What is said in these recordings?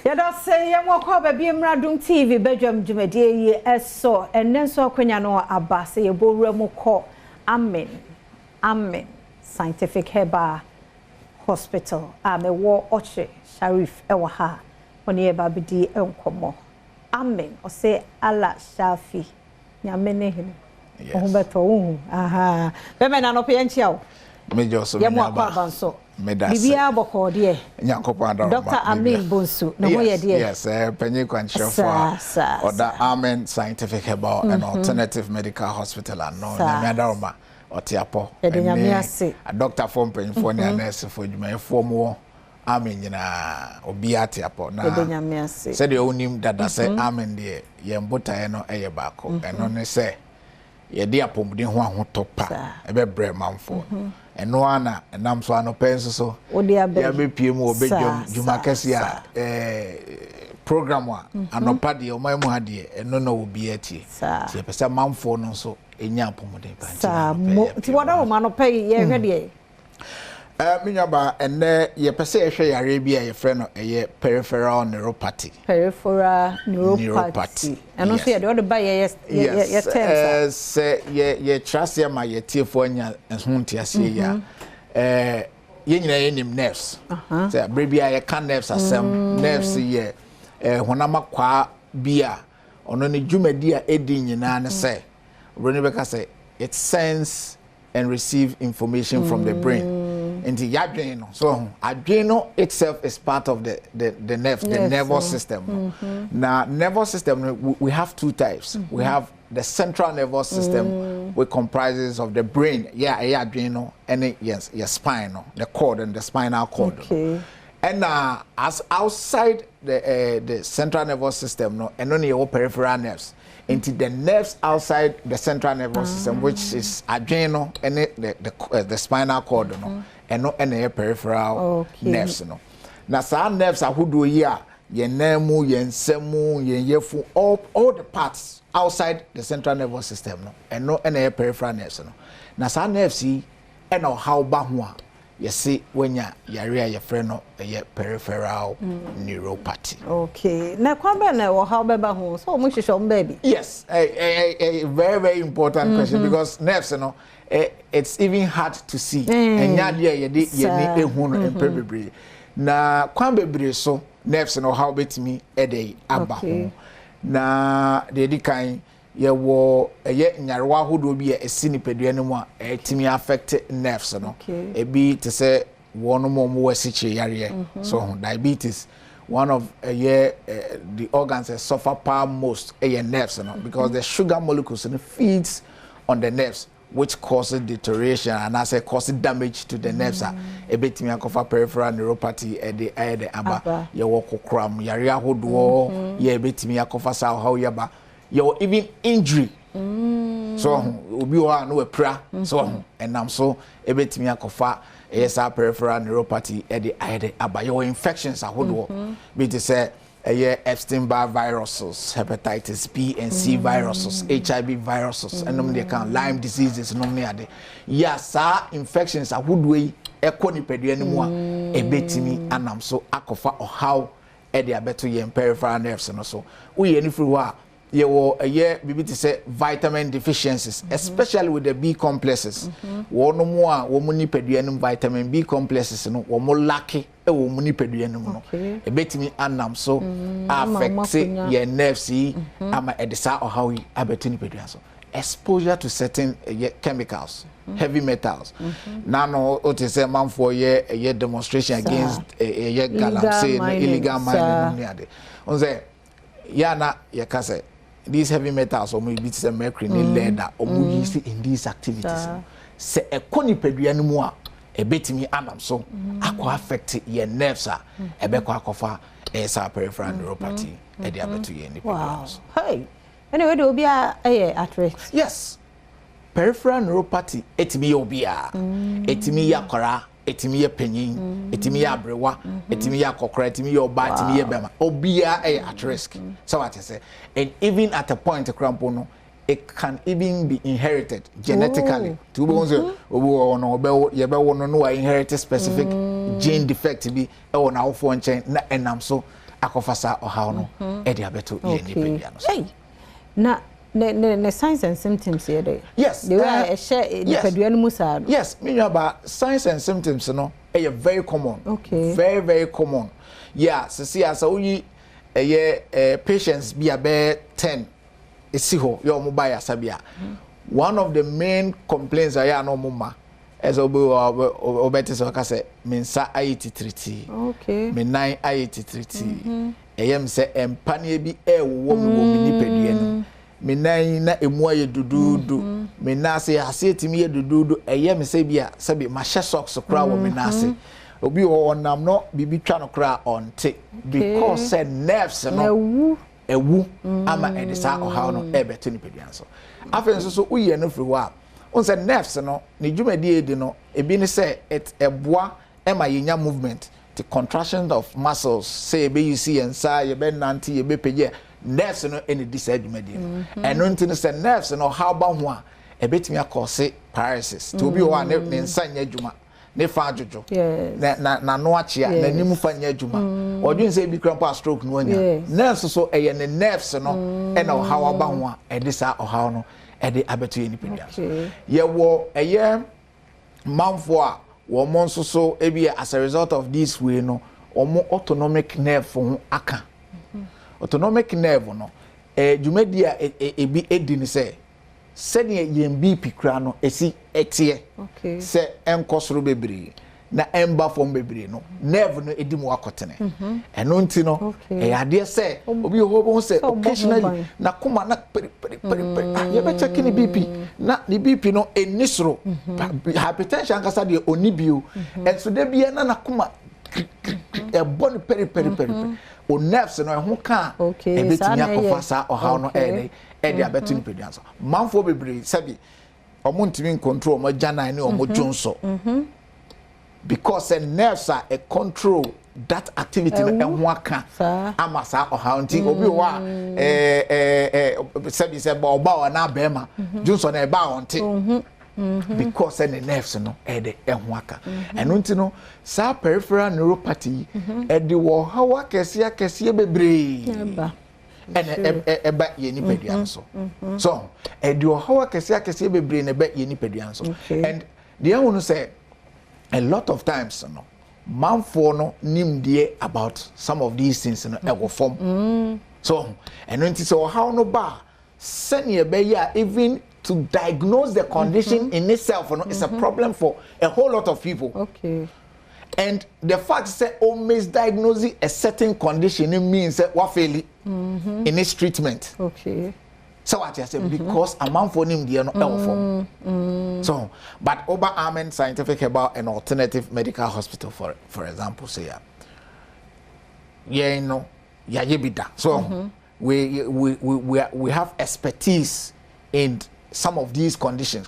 Yɛda sɛ yɛn kɔ baabi mmra Dum TV badwam dwumadie yi ɛsɔ. Ɛnɛ nso akonnwa no aba sɛ yɛbɔ wura mu kɔ Amen Scientific Herbal Hospital a mewɔ Ɔkyere Sharif ɛwɔ ha. Ɔne yɛ ba bɛdi nkɔmmɔ. Amen, ɔsɛ Allah Shafi, Nyame ne hene. Ɔho bɛtɔ wohu aha bɛmɛ na anɔpɛ yɛnkyia wo. Major so. Yɛmu akɔ aba nso. Meda ase. Biribiara bɔkɔɔ deɛ? Nyankopɔn adɔrɔma. Dr. Amin Bonsu ne ho yɛ deɛ? Yes, panyin kwankyerɛfoɔ a ɔda Amen Scientific Herbal and Alternative Medical Hospital ano. Nyame adaroma, ɔte apɔ. Yɛde Nyame ase. Adɔktafoɔ mpanyinfoɔ ne anɛɛsefoɔ, adwumayɛfoɔ mu wɔ Amen nyinaa, obiara te apɔ na Yɛde Nyame ase. Sɛdeɛ wonim dada sɛ Amen deɛ, yɛn botaeɛ no yɛ baako. Ɛno ne sɛ yɛde apɔmuden ho ahotɔ pa ɛbɛbrɛ manfoɔ. Ɛno ara na ɛnam so anɔpɛ nso so Wode abɛ. Yɛabɛpie mu wɔ bɛdwam dwuma kɛseɛ a program a anɔpa deɛ, ɔman mu ha deɛ, ɛno na obiara tie. Nti yɛpɛ sɛ manfoɔ no nso ɛnya apɔmuden pa nti na anɔpɛ Mo yɛapue nti wɔ wɔda ha. wɔ ma anɔpɛ yi yɛhwɛ deɛ? Me nuabaa, ɛnnɛ yɛpɛ sɛ yɛhwɛ yareɛ bi a yɛfrɛ no ɛyɛ peripheral neuropathy. Peripheral neuropathy. Neuropathy. Ɛno nso yɛde ɔde ba yɛ terms a. Sɛ yɛkyerɛ aseɛ ma yɛtiefoɔ anya ho nteaseɛ yi a, yɛn nyinaa yɛnim nerves. Sɛ abere bi a yɛka nerves asɛm, nerves yɛ honam akwaa bi a ɔno ne dwumadi a ɛdi nyinaa ne sɛ, obroni bɛka sɛ it sends and receive information from the brain. Nti yadwen no so ho adwen no itself is part of the nerve, the Nerves nervous no. System no. Na nervous system no, we have two types. We have the central nervous system, which comprises of the brain, yeah, ɛyɛ adwen no, ɛne yes, spine no, the cord and the spinal cord no. Ɛna as outside the central nervous system no, ɛno ne yɛwɔ peripheral nerves. Nti the nerves outside the central nervous system, which is adwen no ɛne the spinal cord no, ɛno ɛna ɛyɛ peripheral nerves no. Na saa nerves ahodoɔ yi a yɛn nan mu, yɛn nsa mu, yɛn yɛfu, all the parts outside the central nervous system no, ɛno ɛna ɛyɛ peripheral nerves no. Na saa nerves yi ɛna ɔhaw ba ho a yɛse wanya yare a yɛfrɛ no ɛyɛ peripheral neuropathy. Okay, na kwan bɛn na ɔhaw bɛba ho sɛ ɔmo hyehyɛ ɔmo baabi? Yes, a very, very important question because nerves no, it's even hard to see. Ɛnyɛ adeɛ a yɛde yɛni ehu no mpɛ bebree. Na kwan bebree so nerves no ɔhaw bɛtumi ɛde aba ho. Na deɛ ɛdi kan, yɛwɔ ɛyɛ nyarewa ahodoɔ bi a ɛsi nipadua no mu a ɛtumi affect nerves no. Ebi te sɛ wɔn a wɔwɔ asikyire yareɛ, so ho diabetes, one of ɛyɛ the organs that suffer paa most ɛyɛ nerves no because the sugar molecules no feeds on the nerves, which causes deterioration and anaasɛ causes damage to the nerves a ebetumi akɔfa peripheral neuropathy ɛde ɛyɛ de aba. Aba. Yɛwɔ kokoram yare ahodoɔ yɛ ebetumi akɔfa saa ɔhaw yi aba. Yɛwɔ even injury so ɔho obi wɔ hɔ a no wapira so ɔho ɛnam so ebetumi akɔfa ɛyɛ saa peripheral neuropathy ɛde ayɛ de aba. Yɛwɔ infections ahodoɔ bi te sɛ ɛyɛ Epstein-Barr viruses, hepatitis B and C viruses, HIV viruses, ɛnom deɛ kan Lyme diseases nom ne ade yɛ. Saa infections ahodoɔ yi ɛkɔ nipadua no mu a, ebetumi anam so akɔfa ɔhaw ɛde abɛto yɛn peripheral nerves no so. Woyɛ no firi hɔ a, yɛwɔ ɛyɛ biribi te sɛ vitamin deficiencies, especially with the B complexes. Wɔn mu a wɔn nipadua no mu vitamin B complexes no wɔn lack ɛwɔ wɔn nipadua no mu no, ebetumi anam so ama wɔn affect akɔnya. Yɛn nerves yi ama ɛde saa ɔhaw yi abɛto nipadua so. Exposure to certain ɛyɛ chemicals, heavy metals. Nano o te sɛ manfoɔ yɛ ɛyɛ demonstration against ɛyɛ Illegal galamsey no, mining, illegal mining saa. No ne ade n sɛ yɛ ana yɛka sɛ these heavy metals ɔmo bi te sɛ mercury ne lead a ɔmo use in these activities no, sɛ ɛkɔ nipadua no mu a, ɛbɛtumi anam so akɔ affect yɛn nerves a ɛbɛkɔ akɔfa ɛyɛ saa peripheral neuropathy ɛde abɛto yɛn nipadua no so. Hey, anyway de obi a ɛyɛ at risk? Yes, peripheral neuropathy ɛtumi yɛ obiara. Ɛtumi yɛ akwaraa, ɛtumi yɛ panyin, ɛtumi yɛ aberewa, ɛtumi yɛ akɔkora, ɛtumi yɛ ɔbaa, ɛtumi yɛ bɛrima. Obiara ɛyɛ at risk sɛ wate sɛ, and even at a point krampo no, it can even be inherited genetically. Tí wobɛhu sɛ obi wɔ hɔ no, ɔbɛwo, yɛbɛwo no no, wa inherit specific gene defect bi ɛwɔ n'awofoɔ nkyɛn na ɛnam so akɔfa saa ɔhaw no ɛde abɛto yɛn nipadua no so. Hey. Na ne signs and symptoms yɛ dɛ? Yes. The way a ɛhyɛ nipadua no mu saa no. Yes, me nua ba, signs and symptoms no ɛyɛ very common. Very, very common. Yeah, sisi a sɛ woyi ɛyɛ patients bi a bɛyɛ 10 esi hɔ yɛ ɔmo ba yasa bi a, one of the main complaints a yɛ a na ɔmo ma ɛsɛ ɔbɛte sɛ ɔka sɛ me nsa ayɛ titiritii, me nan ayɛ titiritii, ɛyɛ me sɛ mpaneɛ bi ɛɛwowɔ me wɔ me nipadua no mu, me nan yi na emu ayɛ duduudu, me nan ase aseɛ tumi yɛ duduudu, ɛyɛ me sɛ bi a sɛbi mahyɛ socks koraa wɔ me nan ase. Obi wɔ hɔ, ɔnam no biribi twa no koraa ɔnte, because sɛ nerves no ɛwu. Ɛwu ama ɛde saa ɔhaw no ɛrebɛto nipadua no so. Afei nso so woyi ɛno firi hɔ a, wohu sɛ nerves no ne dwumadie a ɛdi no ebi ne sɛ it ɛboa ɛma yɛnya movement, the contraction of muscles, sɛ yɛbɛyusi yɛn nsa, yɛbɛnante, yɛbɛpagya, nerves no ɛna ɛdi saa dwumadie no. Ɛno nti no sɛ nerves no ɔhaw ba ho a, ɛbɛtumi akɔse paralysis. Nti obi wɔ hɔ a ne nsa nyɛ adwuma, ne fa adwodwo, na n'ano akyea, n'anim fa nyɛ adwuma, ɔdwen sɛ ebi kura mpo a stroke no anya. Nerves so ɛyɛ ne nerves no ɛna ɔhaw aba ho a ɛde saa ɔhaw no ɛde abɛto yɛ nipadua so. Yɛwɔ ɛyɛ manfoɔ a wɔn nso so ebi as a result of this way no, wɔn autonomic nerve ho aka. Autonomic nerve no, dwumadie a ebi edi ne sɛ sɛdeɛ yɛn BP kura no esi ɛteɛ, sɛ ɛnkɔ soro bebree na ɛnba fam bebree no, nerve no edi mu akɔtene. Ɛno nti no ɛyɛ adeɛ sɛ obi wɔ hɔ bɛhu sɛ occasionally na koma na pere pere pere pere. Ah, yɛbɛkyɛke ne BP na ne BP no ɛnni soro, hypertension ankasa deɛ ɔnni bio, ɛnso da biara na n'akoma ɛbɔ no pere pere pere pere. O nerves no ɛho ka a, ɛbɛtumi akɔfa saa ɔhaw no ɛyɛ ɛde abɛto nipadua so. Manfoɔ bebree sɛbi ɔmo ntumi ncontrol ɔmo agyanan ne ɔmo dwonsɔ because sɛ nerves a ɛ control that activity no ɛho aka ama saa ɔhaw. Nti obi wɔ hɔ a ɛɛ ɛɛ sɛbi sɛ ɔba ɔ anaa bɛrima dwonsɔ no ɛba a ɔnte because sɛ ne nerves no ɛde ɛho aka. Ɛno nti no saa peripheral neuropathy yi ɛde wɔ ɔhaw akɛseɛ akɛseɛ bebree ɛna ɛba yɛn nipadua no so. So ɛde ɔhaw akɛseɛ akɛseɛ bebree na ɛbɛ yɛn nipadua no so. And deɛ ɛho no sɛ a lot of times no, manfoɔ no nimdeɛ about some of these things no ɛwɔ fam. So ɛno nti sɛ ɔhaw no ba a, sɛnea ɛbɛyɛ a even to diagnose the condition in itself no is a problem for a whole lot of people. And the fact sɛ o misdiagnose a certain condition means sɛ wafail in its treatment. Sɛ wate ase, because amanfoɔ nimdeɛ no ɛwɔ fam. So but Oba Amen Scientific Herbal and Alternative Medical Hospital, for example, say ya yɛn no yɛayɛ bi da so we have expertise in some of these conditions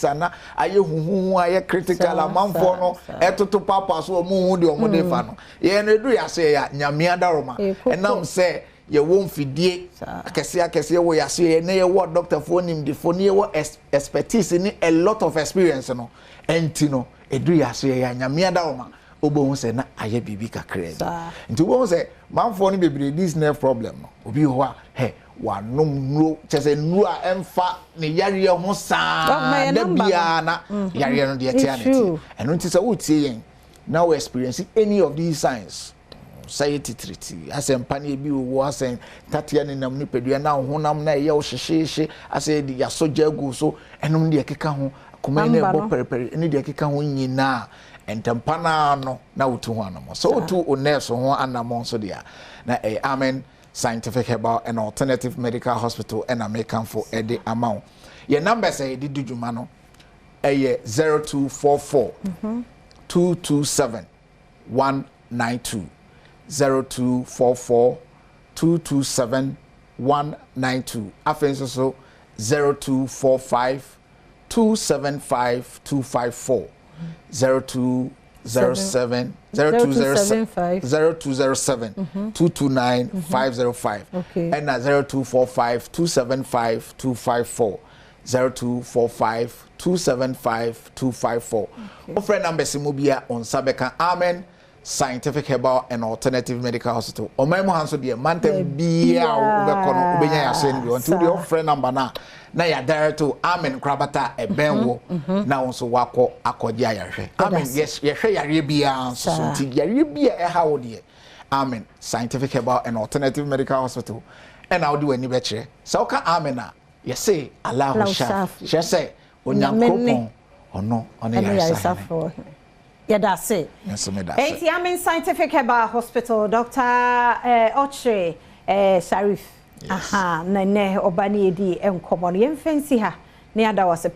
ana ayɛ huhuhu, ayɛ critical, amanfoɔ no ɛtoto papa so ɔmo hu deɛ ɔmo de fa no. Yɛn no edu yase yɛ Nyame adaroma, ɛnam sɛ yɛwɔ mfidie akɛseɛ akɛseɛ wɔ yase yɛ ne yɛwɔ doctorfoɔ nimdefoɔ ne yɛwɔ expertise ne a lot of experience no, ɛnti no edu yase yɛ Nyame adaroma, wobɛhu sɛ na ayɛ biribi kakra bi. Nti wobɛhu sɛ manfoɔ no bebree, this nerve problem no, obi wɔ hɔ a hɛ wanom nnuro kyɛ sɛ nnuro a ɛmfa ne yareɛ ho saa da biara na yareɛ no deɛ tea ne teɛ. Ɛno nti sɛ wotie yɛn na wo experience any of these signs, sɛ yɛ titiriti asɛ mpaneɛ bi wɔ asɛ ntateɛ ne nam nipadua na honam na ɛyɛ wo hyehyeehye asɛ yɛde yasɔ gya agu so, ɛnom deɛ ɛkeka ho, akoma yi na ɛbɔ pɛrɛpɛrɛ ne deɛ ɛkeka ho nyinaa, ntɛmpa naa no na wotu ho anammɔ. Sɛ wotu wo nerves ho anammɔ nso deɛ, na ɛyɛ Amen Scientific Herbal and Alternative Medical Hospital ɛna mekamfo ɛde ama wo. Yɛn numbers a yɛde di dwuma no ɛyɛ 0244 227 192, 0244 227 192. Afei nso so 0245 275 254, 0207 0207 0207 229 505, ɛna 0245 275 254, 0245 275 254. Wofrɛ numbers mu bi a, wo nsa bɛka. Amen. Scientific Herbal and Alternative Medical Hospital. Ɔman mu ha nso deɛ, mantam biara a wobɛkɔ no, wobɛnya yɛahyɛ no bi. Nti wodeɛ wofrɛ number no a, na yɛadirect wo Amen nkorabata a ɛbɛn wo, na wo nso woakɔ akɔgye ayarehwɛ. Amen, yɛhwɛ yareɛ biara nso so. Nti yareɛ bi a ɛha wo deɛ, Amen Scientific Herbal and Alternative Medical Hospital ɛna wode w'ani bɛkyerɛ. Sɛ woka Amen a, yɛse Allahu Shafi, kyerɛ sɛ Onyankoropɔn ɔno ɔne yaresa hene. Yɛda ase. Me nso meda ase. Enti Amen Scientific Herbal Hospital, Doctor Ɔkyere Sharif, aha, na nnɛ ɔba ne yɛdi nkɔmmɔ no. Yɛmfa nsi ha na yɛada wo ase.